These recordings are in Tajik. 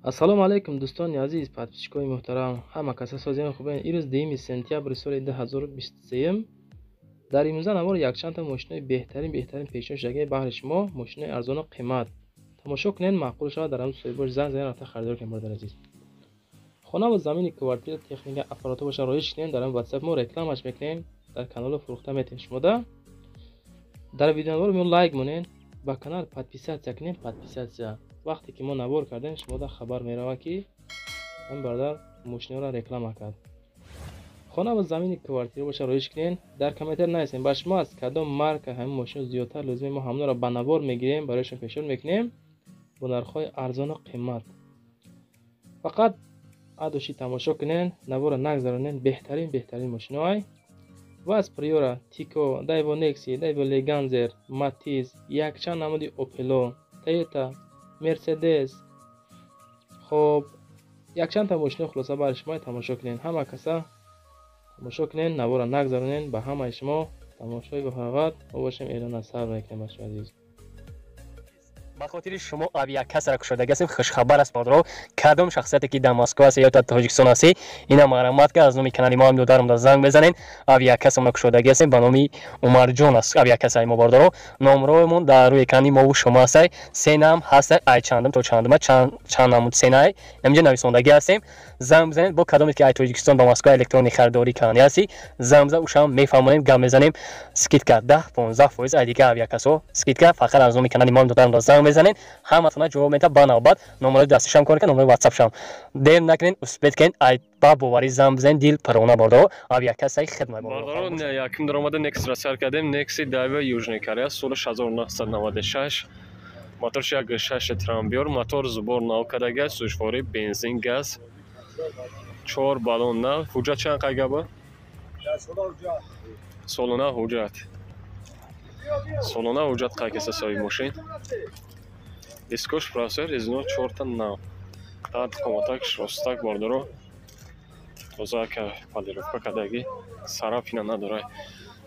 Ассалому алайкум дӯстони азиз, подписчикои муҳтарам, ҳама каса созиён хубен. Ирӯз 2 сентябри соли 2023 дар имрӯза навор якчандта мошинои беҳтарин пешниҳод шудагии баҳри шумо, мошинои арзону қимат. Тамошо кунед, маъқул шавад, дар ҳамин соҳибош занг занед, рафта харидор кунед, бародари азиз. Хона ва замини квартира, техника, аппаратҳо боша роиш кунед, дар ҳамин WhatsApp мо рекламаш мекунем, дар каналу фурӯхта метем шумода. Дар видеонавор мо лайк монед, ба канал подписатсия кунед, подписатсия. Вақте ки мо навор кардем, шумода хабар меравад, ки ин бародар мошиноро реклама кард. Хона ва замини квартира боша роиш кунед, дар комментар нависед ба шумо аз кадом марка ҳамин мошино зиёдтар лозим, мо ҳамонро ба навор мегирем, барои шумо пешниҳод мекунем бо нархҳои арзону қимат. Фақат адоши тамошо кунед, наворро нагзаронед, беҳтарин мошиноай. Ва аз Приора, Тико, Дайво Некси, Дайво Леганзер, Матиз, якчанд намуди Опело, Тойота, Мерседес. Хоб, якчандта мошино хулоса барои шумо тамошо кунед. Ҳама каса тамошо кунед, наворро нагзаронед. Ба ҳамаи шумо тамошои бафарғат. Мо бошем эълон сар мекунем, бачаҳои азиз. Ба хотири шумо авиакассаро кушодаги ҳастем. Хушхабар аст, бародаро. Кадом шахсияте ки дар Москва аст ё дар Тоҷикистон ҳастӣ, ина марҳамат ка аз номи канали мо ҳам додарам занг мезанед. Авиакассаро кушодаги ҳастем, ба номи Умарҷон аст авиакассаи мо, бародаро. Номроамон дар рӯи экрани мову шумо ҳастай. Сенаам ҳастай, ай чандум то чандума, чанд намуд сенай инҷа нависондаги ҳастем. Занг бизанед бо кадоме ки ай Тоҷикистон ба Москва электронӣ харидорӣ кардани ҳастӣ, занг бизан, ушам мефаҳмонем, гап мезанем. Скидка 10-15% ай дига авиакассаҳо скидка, фақат аз номи канали мо ҳам додарам занг мезанед, ҳаматона ҷавоб медиҳад ба навбат. Номерои дастишам кор кунед, номерои ватсапшам. Дер накунед, успеть кунед, ай ба боварӣ занг бизанед, дил парона, бародаро. Авиакассаи хидмат. Бародаро, якум даромада Некс-ро сар кардем. Некси Дайва Южный Корея, соли 1996, моторш 1.6 трамбиёр, мотор зубор нав кардага, сӯзишворӣ бензин, газ, 4 баллон нав. Ҳуҷҷат чанд қайгаба? Солона ҳуҷҷат. Солона ҳуҷҷат қай каса соҳиби мошин. Дискош процессор резино 4та нав. Қад қоматак ростак, бародаро. Тоза ка полировка кардаги, сарафина надорад.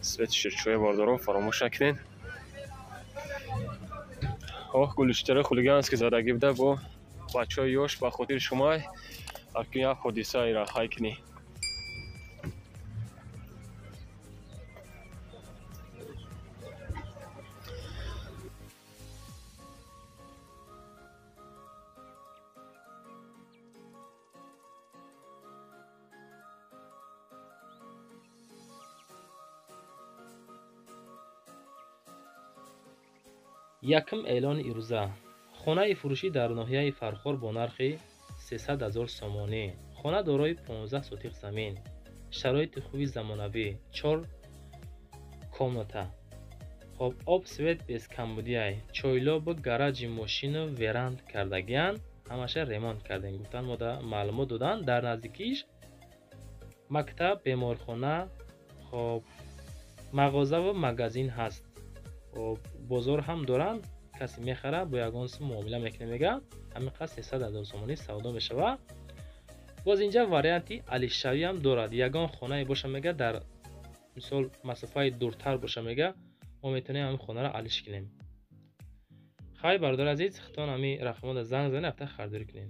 Свет ширчӯя, бародаро, фаромӯш накунед. Оҳ, гулиштара хулигански задагӣ буда бо бачаҳои ёш, ба хотири шумо акун як ҳодисаеро ҳай кунӣ. Якум эълони ирӯза. Хонаи фурӯшӣ дар ноҳияи Фархор бо нархи 300 000 сомонӣ. Хона дорои 15 сотиқ замин, шароити хуби замонавӣ, 4 комната. Хоб, об, свет без камбудиай, чойлобу гараҷи мошину веранд кардагиян, ҳамаша ремонт кардем, гуфтан мо да маълумот додан. Дар наздикиш мактаб, беморхона, хоб, мағозаву магазин ҳаст. Хоб, бозор ҳам доранд, касе мехара бо ягон сум муомила мекунад, мега ҳамин қадр 300 000 сомонӣ савдо мешавад. Боз инҷа варианти алишавӣ ҳам дорад. Ягон хонае боша, мега, дар мисол масофаи дуртар боша, мега, мо метавонем ҳамин хонаро алиш кунем. Хай, бародари азиз, худтон ҳамин рақамҳоро занг занед, рафта харидорӣ кунед.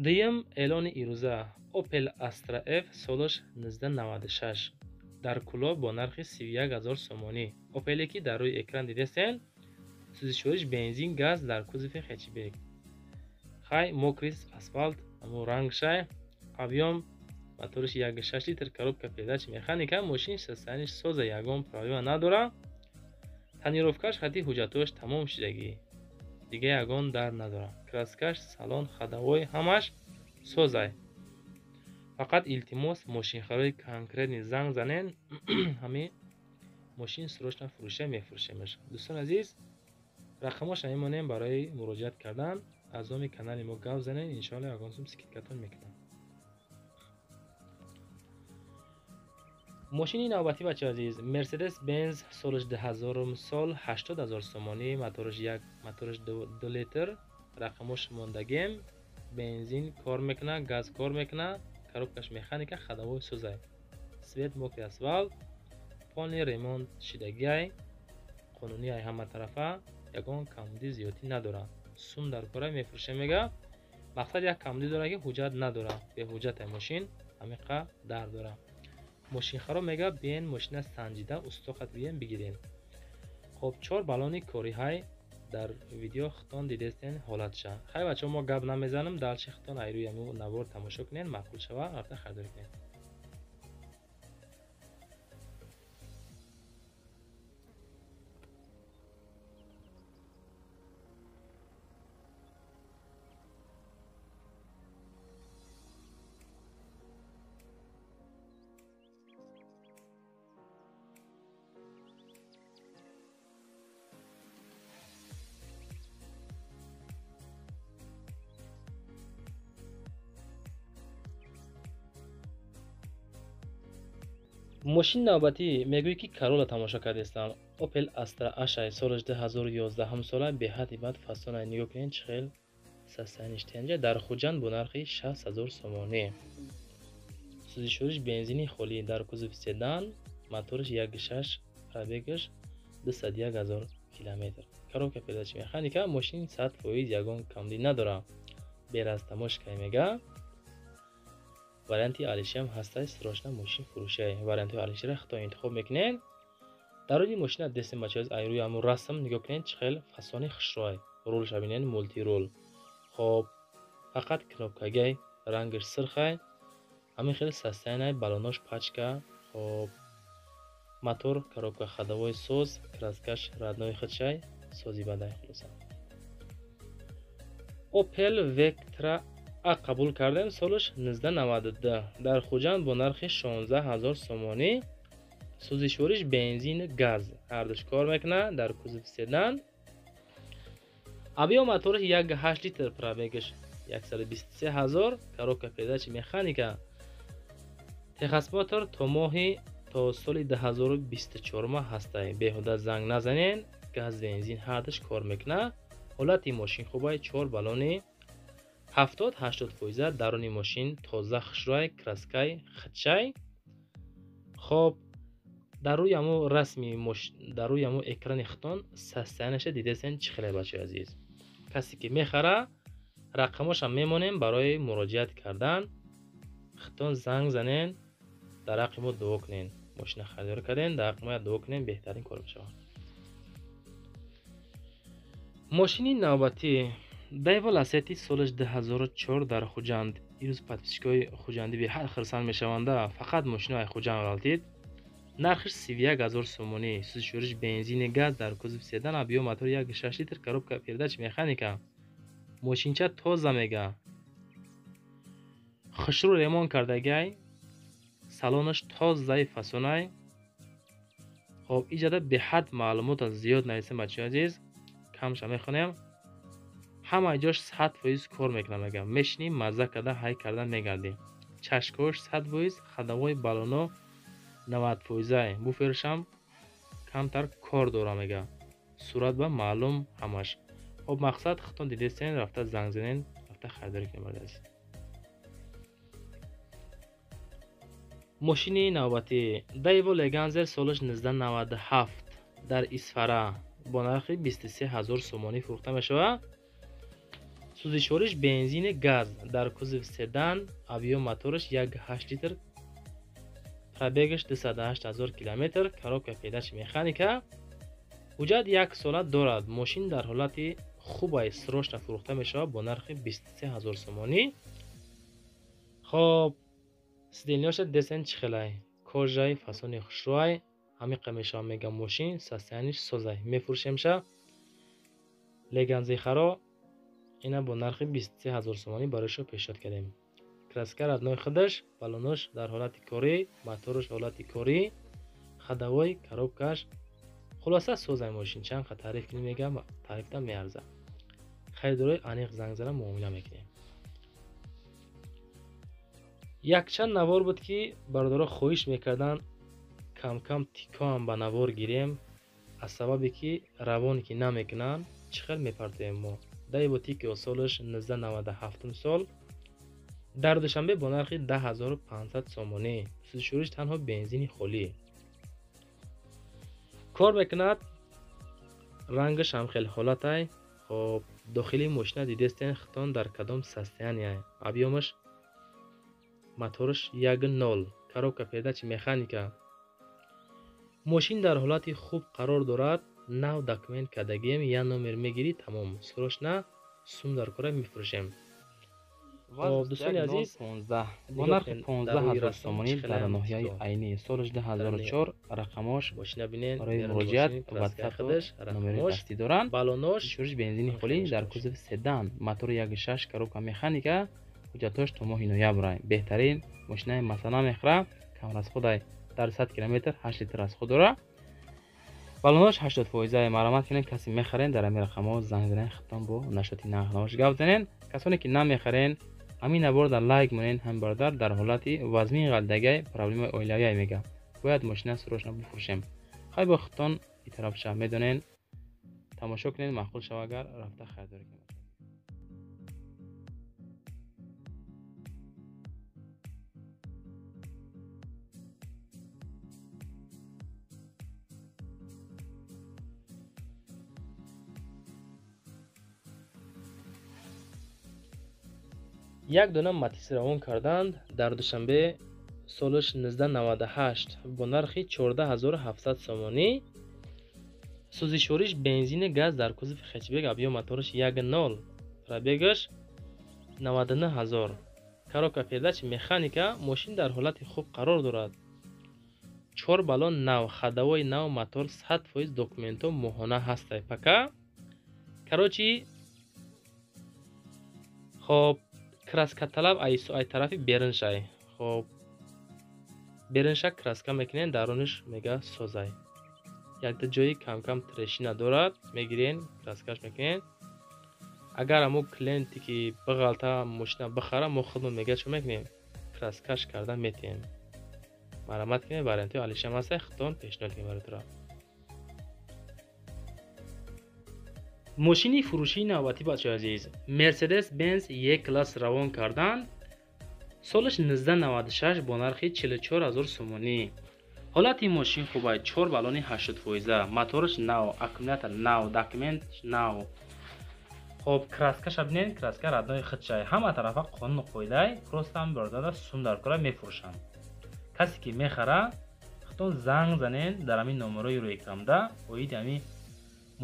Дуюм эълони ирӯза. Opel Astra F солаш 1996 дар Кулоб бо нархи 31 000 сомонӣ. Опеле ки дар рӯи экран дидесен, сӯзишвориш бензин, газ, дар кузови хэтчбек. Хай, мокрис асфалт, амо рангшай, объём моториш 1.6 литр, коробка передач механика, мошин состояниш соза, ягон проблема надора. Тонировкаш хати ҳуҷҷатош тамом шудагӣ, дига ягон дар надора. Краскаш, салон, ходовой ҳамаш созай. Фақат илтимос, мошинхарои конкретни занг занен, ҳамин мошин срочно фурӯша мефурӯшемаш. Дӯстони азиз, рақамҳоша мемонем барои муроҷиат кардан. Аз номи канали мо гап занен, иншоалло ягон сум скидкатон мекунам. Мошини навбатӣ, бачаҳои азиз, Mercedes Benz солаш 2000 сол, 80 000 сомонӣ, мотораш 1, мотораш 2 литр, рақамҳош мондагем, бензин кор мекунад, газ кор мекунад, коробкаш механика, ходовой созай, свет, мокрый асфалт, полный ремонт шидагиай, қонунӣ ай ҳама тарафа, ягон камбуди зиёдӣ надорад. Сум дар кора мефурӯшем, мега. Мақсад як камдӣ дорад, ки ҳуҷҷат надорад. Беҳуҷҷате мошин, ҳамиқа дар дорад. Мошинхаро мега биен мошина санҷида устоқат биен бигирен. Хоб, 4 баллони кориҳай дар видео хитон дидестен ҳолатша. Хай бачаҳо, мо гап намезанам, далчи хитон айрӯи ҳамин навор тамошо кунен, маъқул шава, рафта харидорӣ кунен. Мошини навбатӣ мегӯй ки Карола тамошо кардестам. Opel Astra H солаш 2011 сола, беҳади бад фасона. Нигоҳ кунед чӣ хел састаниш тенҷа дар Хуҷанд бо нархи 60 000 сомонӣ. Сӯзишвориш бензини холӣ, дар кузови седан, мотораш 1.6, пробегаш 201 000 километр. Коробка передачи механика, мошин 100% ягон камдӣ надорад. Беразтамошкай мега. Варианти алишиам ҳастай, срочно мошин фурӯшай. Вариантҳои алиширо хато интихоб мекунед. Дар рӯи мошина дестем бачаҳо, ай рӯи ҳамун расм нигоҳ кунед чӣ хел фасони хушрӯай. Рулша бинед, мултирул. Хоб, фақат кнопкагай, рангаш сирхай. Ҳамин хел состояние, баллонош пачка. Хоб, мотор, коробка ходовой соз, краскаш родной худшай, сози бадай хулоса. Opel Vectra А қабул кардем, солаш 1992 дар Хуҷанд бо нархи 16 000 сомонӣ. Сӯзишвориш бензин, газ ҳардуш кор мекунад, дар кузови седан. Объём мотораш 1.8 литр, пробегаш 123 000, коробка передачи механика. Техосмотр то моҳи то соли 2024 ҳастай. Беҳуда занг назанен, газ бензин ҳардуш кор мекунад. Ҳолати мошин хубай, 4 баллони 70-80%, даруни мошин тоза хушрӯай, краскай худшай. Хоб, дар рӯи ҳамун расми дар рӯи ҳамун экрани хитон состоянияша дидесен чӣ хеле бачаи азиз. Касе ки мехара, рақамошам мемонем барои муроҷиат кардан. Хитон занг занен, дар ҳаққи мо дуо кунен. Мошина харидорӣ карден, дар ҳаққи мо дуо кунен, беҳтарин кор мешавад. Мошини навбатӣ Daewoo Lacetti солаш 2004 дар Хуҷанд. Ирӯз подписчикои Хуҷандӣ беҳад хирсанд мешаванда, фақат мошинои Хуҷанд ғалтид. Нархиш 31 000 сомонӣ. Сӯзишвориш бензини газ, дар кузови седан, объём мотор 1.6 литр, коробка передач механика. Мошинча тоза мега. Хушрӯ ремонт кардагай, салонаш тозаи фасонай. Хоб, иҷада беҳад маълумот зиёд нависем бачаҳои азиз, камша мехонем. Ҳама ҷош 100% кор мекунад мега. Мешинӣ мазза карда ҳай карда мегардӣ. Чашкош 100%, ходовой баллоно 90%. Буфершам камтар кор дора мега. Сурат ба маълум ҳамаш. Хоб, мақсад хитон дидестен, рафта занг занен, рафта харидорӣ кунед барои азиз. Мошини навбатӣ Daewoo Leganzer солаш 1997 дар Исфара бо нархи 23 000 сомонӣ фурӯхта мешавад. Сӯзишвориш бензини газ, дар кузови седан, объём мотораш 1.8 литр, пробегаш 208 000 километр, коробка передачи механика. Ҳуҷҷат як сола дорад. Мошин дар ҳолати хубай, срочно фурӯхта мешавад бо нархи 23 000 сомонӣ. Хоб, сиденьяша десен чӣ хелай, кожаи фасони хушрӯай, ҳамиқа мешавад мега мошин, состояниш созай. Мефурӯшемша Леганзихаро ина бо нархи 23 000 сомонӣ барои шумо пешниҳод кардем. Краска родной худаш, баллонош дар ҳолати корӣ, мотораш ҳолати корӣ, ходовой, коробкаш. Хулоса созай мошин, чанд қа таъриф кунем мега, таърифтан меарзад. Харидорои аниқ занг зада муомила мекунем. Якчанд навор буд ки бародаро хоҳиш мекарданд кам-кам тикоам ба навор гирем, аз сабабе ки равон ки намекунанд, чӣ хел мепартоем мо. Daewoo Tico солаш 1997 сол дар Душанбе бо нархи 10500 сомонӣ. Сӯзишвориш танҳо бензини холӣ. Кор мекунад, рангаш ҳам хеле ҳолатай. Хоб, дохили мошина дидестен хитон дар кадом состояние. Объёмаш мотораш 1.0, коробка передачи механика. Мошин дар ҳолати хуб қарор дорад. Нав документ кардагием, я номер мегирӣ, тамом. Срочно сум дар кора мефурӯшем. Хоб, дӯстони азиз, бо нархи 15 000 сомонӣ дар ноҳияи Айнӣ, солаш 2004, рақамош барои муроҷиат ватсапу номери дастӣ доранд. Балонош шуриш бензини холӣ дар кузови седан, мотори 1.6, коробка механика, ҳуҷҷатҳош то моҳи ноябр. Беҳтарин мошинаи масала мехӯра, камрасходай, дар 100 километр 8 литр расход дора. Балонош 80 фоиза. Маромат кунед, касе мехарен, дар ҳамин рақамҳо занг занен, хитон бо нашоти нархнавош гап занен. Касоне ки намехарен, ҳамин навор дар лайк монен. Ҳам бародар дар ҳолати вазмин ғалдагай, проблемаи оилавиай мега, бояд мошина срочно бифурӯшем. Хай, бо хитон итарафша медонен, тамошо кунед, маъқул шава агар, рафта харидорӣ кунед. Як дона Матиз равон карданд дар Душанбе, солаш 1998, бо нархи 14700 сомонӣ. Сӯзишвориш бензини газ дар кузови хэтчбек, объём мотораш 1.0, пробегаш 99 ҳазор, коробка передачи механика. Мошин дар ҳолати хуб қарор дорад, чор баллон нав, ходовой нав, мотор 100%, документҳо моҳона ҳастай пока. Короче, хоб, краскаталаб ай тарафи бериншай. Хоб, беринша краска мекунен, даруниш мега созай, якта ҷои камкам трещина дорад, мегирен, краскаш мекунен. Агар ҳамо клиенте ки биғалта мошина бихара, мо худмон мега чо мекунем, краскаш карда метиҳем. Марамат кунед, вариантҳои алишам ҳастай, худтон пешниҳод кунед баротура. Мошини фурӯшии навбатӣ, бачаҳои азиз, Мерседес Бенз Е класс равон карданд, солаш 1996, бо нархи 44 000 сомонӣ. Ҳолати мошин хубай, чор баллони 80 фоиза, мотораш нав, аккумулятор нав, документ нав. Хоб, краскаша бинед, краска родной худшай, ҳама тарафа қонуну қоидай, просто ҳам бародара сум дар кора мефурӯшанд. Касе ки мехара, худтон занг занед дар ҳамин номерои рӯи экранда, оиди ҳамин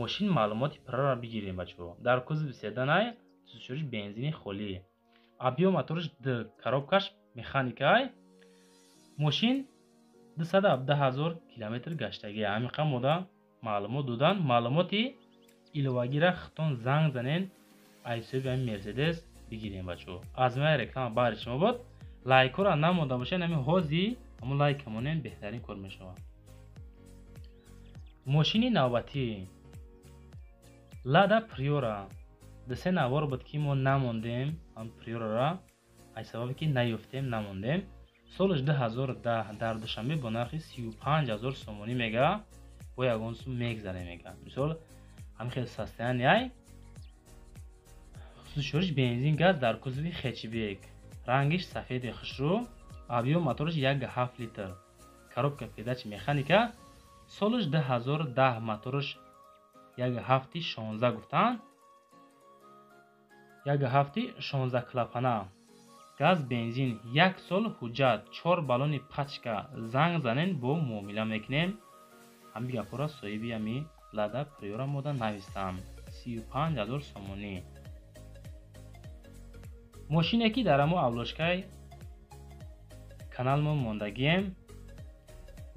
мошин маълумоти пурраро бигирем, бачаҳо. Дар кузови седанай, сӯзишвориш бензини холӣ, объём мотораш д, коробкаш механикай. Мошин 217 ҳазор километр гаштагӣ. Ҳамин мода маълумот додан, маълумоти иловагира худтон занг занен, аз ҳисоби ҳамин Мерседес бигирем, бачаҳо. Аз май реклама баҳри шумо буд. Лайкҳоро намонда бошед, ҳамин ҳози ҳамон лайка монен, беҳтарин кор мешавад. Мошини навбатӣ Лада Приора. Дусе навор буд ки мо намондем ҳам Приорара, аз сабабе ки наёфтем, намондем. Солаш 2010, дар Душанбе, бо нархи 35 000 сомонӣ мега, бо ягон сум мегзарем мега. Мисол, ҳамин хел состоянияй, сӯзишвориш бензин газ дар кузови хэтчбек, рангиш сафеди хушрӯ, объём мотораш 1,7 литр, коробка передачи механика, солаш 2010, мотораш 1,7 16 гуфтанд, 1,7 16 клапана, газ бензин, як сол ҳуҷҷат, чор баллони пачка. Занг занен, бо муомила мекунем. Ҳамин гапҳоро соҳиби ҳами Лада Приора мода навистам. 35 000 сомонӣ. Мошине ки дар ҳамо обложкаи каналмо мондагием,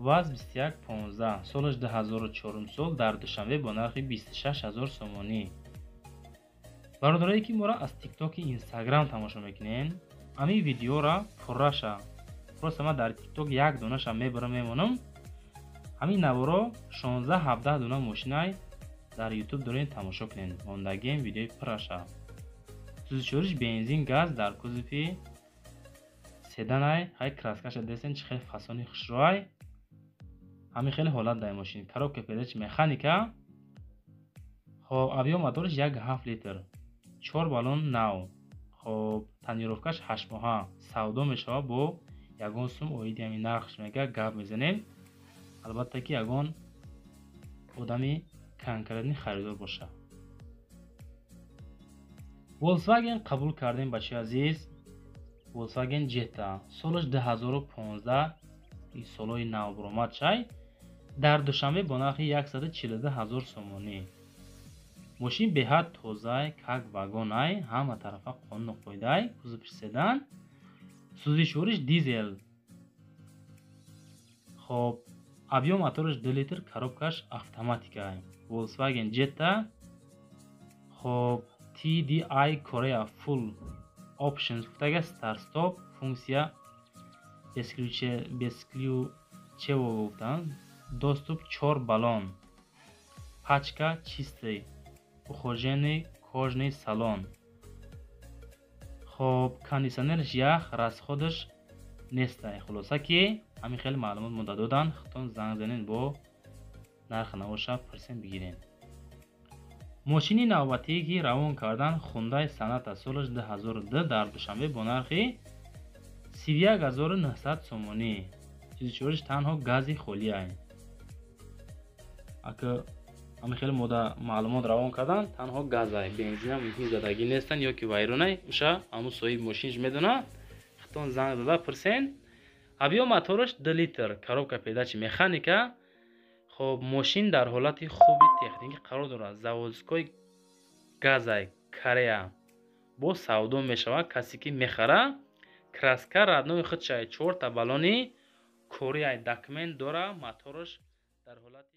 ВАЗ 2115, солаш 2004 сол, дар Душанбе, бо нархи 26 000 сомонӣ. Бародарое ки моро аз Тиктоки, Инстаграм тамошо мекунен, ҳамин видеора пурраша, просто ман дар Тикток як донаша мебарам мемонам. Ҳамин наворо 16-17 дона мошинай дар Ютуб дорем, тамошо кунед, мондагием видеои пурраша. Сӯзишвориш бензин газ дар кузови седанай. Ҳай, краскаша десен, чӣ хел фасони хушрӯай. Ҳамин хеле ҳолат дар мошин, коробка передач механика. Хоб, объём мотораш 1,7 литр, чор баллон нав. Хоб, тонировкаш 8 моҳа. Савдо мешавад, бо ягон сум оиди ҳамин нархш мега гап мезанем, албатта ки ягон одами конкретный харидор бошад. Volkswagen қабул кардем, бачаи азиз. Volkswagen Jetta, солаш 2015, солҳои нав буромад чай, дар Душанбе бо нархи 142 ҳазор сомонӣ. Мошин беҳад тозай, как вагонай, ҳама тарафа қонуну қоидай. Кузовиш седан, сӯзишвориш дизел. Хоб, объём мотораш 2 литр, коробкаш автоматикай. Volkswagen Jetta. Хоб, TDI Korea, full options гуфтага, старт стоп функсия, бесключево гуфтан, доступ, чор баллон, пачка чистый, ухоженный кожаный салон. Хоб, кондиционерш ях, расходаш нестай. Хулоса ки ҳамин хеле маълумот мода додан. Худтон занг занед, бо нархи навоша пурсен, бигирен. Мошини навбатие ки равон кардан, Хундай Соната, солаш 2002, дар Душанбе бо нархи 31 900 сомонӣ. Сӯзишвориш танҳо гази холиай. Ака, ҳамин хеле мода маълумот равон кардан, танҳо газай, бензина мумкин задагӣ нестан ё ки вайронай. Уша ҳамун соҳиби мошинш медона, худтон занг зада пурсен. Объём мотораш 2 литр, коробка передачи механика. Хоб, мошин дар ҳолати хуби техникӣ қарор дорад, заводской, газай, Корея. Бо савдо мешавад, касе ки мехара. Краска родной худшай, чорта баллони Кореяй, документ дора, мотораш дар ҳолати